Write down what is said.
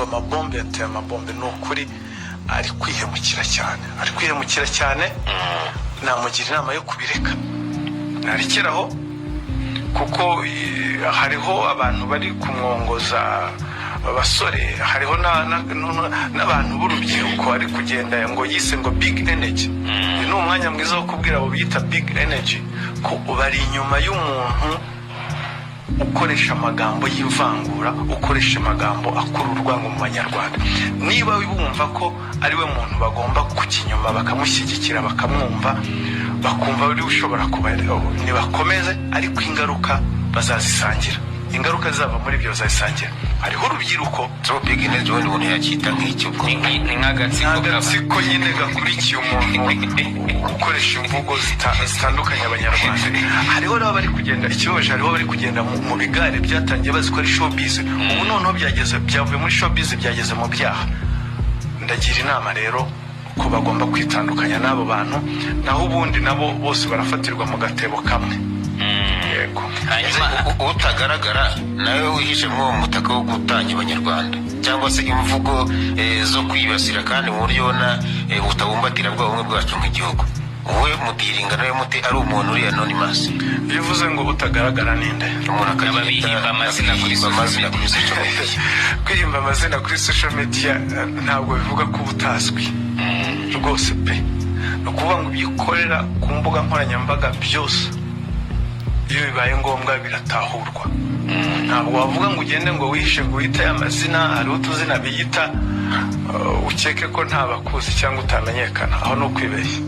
Ngo amabombe yateye amabombe, ni ukuri ari kwihemukira cyane, ari kwihemukira cyane. Namugira inama yo kubireka, narekeraho, kuko hariho abantu bari kumwongoza, abasore, hariho n'abantu b'urubyiruko ari kugenda ngo yise ngo big energy. Uyu ni umwanya mwiza wo kubwira abo bita big energy ko bari inyuma y'umuntu ukoresha amagambo y'ivangura, ukoresha amagambo akurura urwango mu Banyarwanda. Niba bumva ko ari we muntu bagomba kujya inyuma, bakamushyigikira, bakamwumva, bakumva ari ushobora kuba, nibakomeze, ariko ingaruka bazazisangira. Ingaruka zizava muri ibyo bazazisangira. Hariho urubyiruko. So big energy ubundi umuntu yakita nk'icyo ubwo? Ni nk'agatsiko. Agatsiko nyine gakurikiye umuntu ukoresha imvugo zitandukanye Abanyarwanda. Hariho n'abo bari kugenda, ikibabaje, hariho bari kugenda mu bigare byatangiye bazi ko ari showbiz. Ubu noneho byageze, byavuye muri showbiz, byageze mu byaha. Ndagira inama rero ko bagomba kwitandukanya n'abo bantu, naho ubundi nabo bose barafatirwa mu gatebo kamwe. Yego. Hanyuma Utagaragara nawe wihishe muri uwo mutaka wo gutanya Abanyarwanda cyangwa se imvugo zo kwibasira, kandi mu buryo ubona butabumbatira bwa bumwe bwacu nk'igihugu, wowe mudiringa nawe mute, ari umuntu uri anonymous? Iyo uvuze ngo utagaragara, ninde? Umuntu Aba bihimba amazina kuri akihimba social amazina media. Kuri social media. Kwihimba amazina kuri social media ntabwo bivuga ko uba utazwi rwose pe. Ni ukuvuga ngo ibyo ukorera ku mbuga nkoranyambaga byose, iyo bibaye ngombwa biratahurwa. Ntabwo wavuga ngo ugende ngo wihishe, ngo wite amazina, hariho utuzina biyita, ukeke ko nta bakuzi cyangwa utamenyekana. Aho ni ukwibeshya.